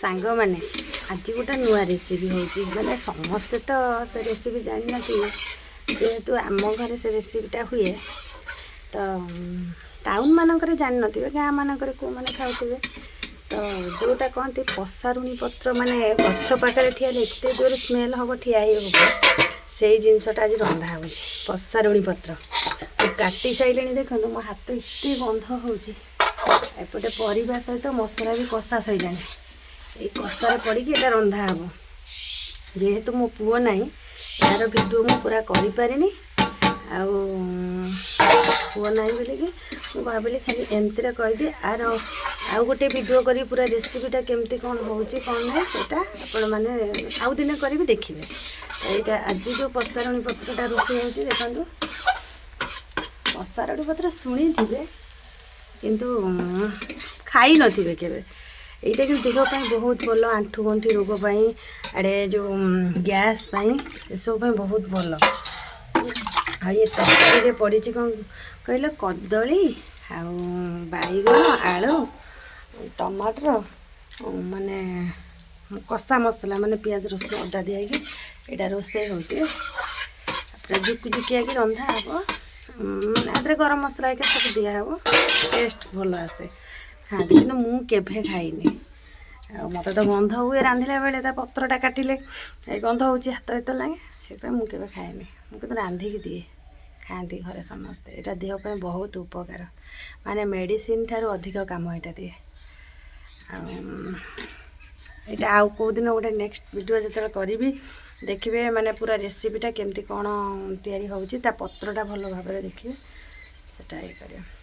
ସାଙ୍ଗମାନେ, ଆଜି ଗୋଟେ ନୂଆ ରେସିପି ହେଉଛି। ମାନେ ସମସ୍ତେ ତ ସେ ରେସିପି ଜାଣିନଥିବେ। ଯେହେତୁ ଆମ ଘରେ ସେ ରେସିପିଟା ହୁଏ, ତ ଟାଉନ୍ ମାନଙ୍କରେ ଜାଣିନଥିବେ, ଗାଁ ମାନଙ୍କରେ କେଉଁମାନେ ଖାଉଥିବେ। ତ ଯେଉଁଟା କହନ୍ତି ପସାରୁଣୀ ପତ୍ର, ମାନେ ଗଛ ପାଖରେ ଠିଆ ହେଲେ ଏତେ ଜୋରେ ସ୍ମେଲ୍ ହେବ, ଠିଆ ହେଇ ହେବ, ସେଇ ଜିନିଷଟା ଆଜି ରନ୍ଧା ହେଉଛି। ପସାରୁଣୀ ପତ୍ର ମୁଁ କାଟି ସାରିଲିଣି। ଦେଖନ୍ତୁ, ମୋ ହାତ ଏତେ ଗନ୍ଧ ହେଉଛି। ଏପଟେ ପରିବା ସହିତ ମସଲା ବି କଷା ସରିଲାଣି। ଏଇ କଷାରେ ପଡ଼ିକି ଏଇଟା ରନ୍ଧା ହେବ। ଯେହେତୁ ମୋ ପୁଅ ନାହିଁ, ଏହାର ଭିଡ଼ିଓ ମୁଁ ପୁରା କରିପାରିନି। ଆଉ ପୁଅ ନାହିଁ ବୋଲିକି ମୁଁ ଭାବିଲି ଖାଲି ଏମିତିରେ କହିବି। ଆର ଆଉ ଗୋଟେ ଭିଡ଼ିଓ କରି ପୁରା ରେସିପିଟା କେମିତି କ'ଣ ହେଉଛି, କ'ଣ ନାହିଁ, ସେଇଟା ଆପଣମାନେ ଆଉ ଦିନେ କରିବି, ଦେଖିବେ। ଏଇଟା ଆଜି ଯେଉଁ ପସାରୁଣୀ ପତ୍ରଟା ରୋଷେଇ ହେଉଛି, ଦେଖନ୍ତୁ। ପସାରୁଣୀ ପତ୍ର ଶୁଣିଥିବେ କିନ୍ତୁ ଖାଇନଥିବେ କେବେ। ଏଇଟା କିନ୍ତୁ ଦେହ ପାଇଁ ବହୁତ ଭଲ। ଆଣ୍ଠୁ ଗଣ୍ଠି ରୋଗ ପାଇଁ, ଆଡ଼େ ଯେଉଁ ଗ୍ୟାସ୍ ପାଇଁ, ଏସବୁ ପାଇଁ ବହୁତ ଭଲ। ଆଉ ଇଏ ତରକାରୀରେ ପଡ଼ିଛି କ'ଣ କହିଲ? କଦଳୀ ଆଉ ବାଇଗଣ, ଆଳୁ, ଟମାଟର, ମାନେ କଷା ମସଲା, ମାନେ ପିଆଜ, ରସୁଣ, ଅଦା ଦିଆ ହେଇକି ଏଇଟା ରୋଷେଇ ହେଉଛି। ପୁରା ଜୁକୁଜୁକିଆକି ରନ୍ଧା ହେବ। ମାନେ ଆ ଦେହରେ ଗରମ ମସଲା ହେଇକା ସବୁ ଦିଆହେବ, ଟେଷ୍ଟ ଭଲ ଆସେ। ଖାଆନ୍ତି, କିନ୍ତୁ ମୁଁ କେବେ ଖାଇନି। ଆଉ ମୋତେ ତ ଗନ୍ଧ ହୁଏ ରାନ୍ଧିଲା ବେଳେ, ତା ପତ୍ରଟା କାଟିଲେ ଏ ଗନ୍ଧ ହେଉଛି, ହାତ ଏତେ ଲାଗେ, ସେଥିପାଇଁ ମୁଁ କେବେ ଖାଏନି। ମୁଁ କିନ୍ତୁ ରାନ୍ଧିକି ଦିଏ, ଖାଆନ୍ତି ଘରେ ସମସ୍ତେ। ଏଇଟା ଦେହ ପାଇଁ ବହୁତ ଉପକାର, ମାନେ ମେଡ଼ିସିନ ଠାରୁ ଅଧିକ କାମ ଏଇଟା ଦିଏ। ଆଉ ଏଇଟା ଆଉ କେଉଁ ଦିନ ଗୋଟେ ନେକ୍ସଟ ଭିଡ଼ିଓ ଯେତେବେଳେ କରିବି, ଦେଖିବେ, ମାନେ ପୁରା ରେସିପିଟା କେମିତି କ'ଣ ତିଆରି ହେଉଛି, ତା ପତ୍ରଟା ଭଲ ଭାବରେ ଦେଖିବେ, ସେଟା ଇଏ କରିବେ।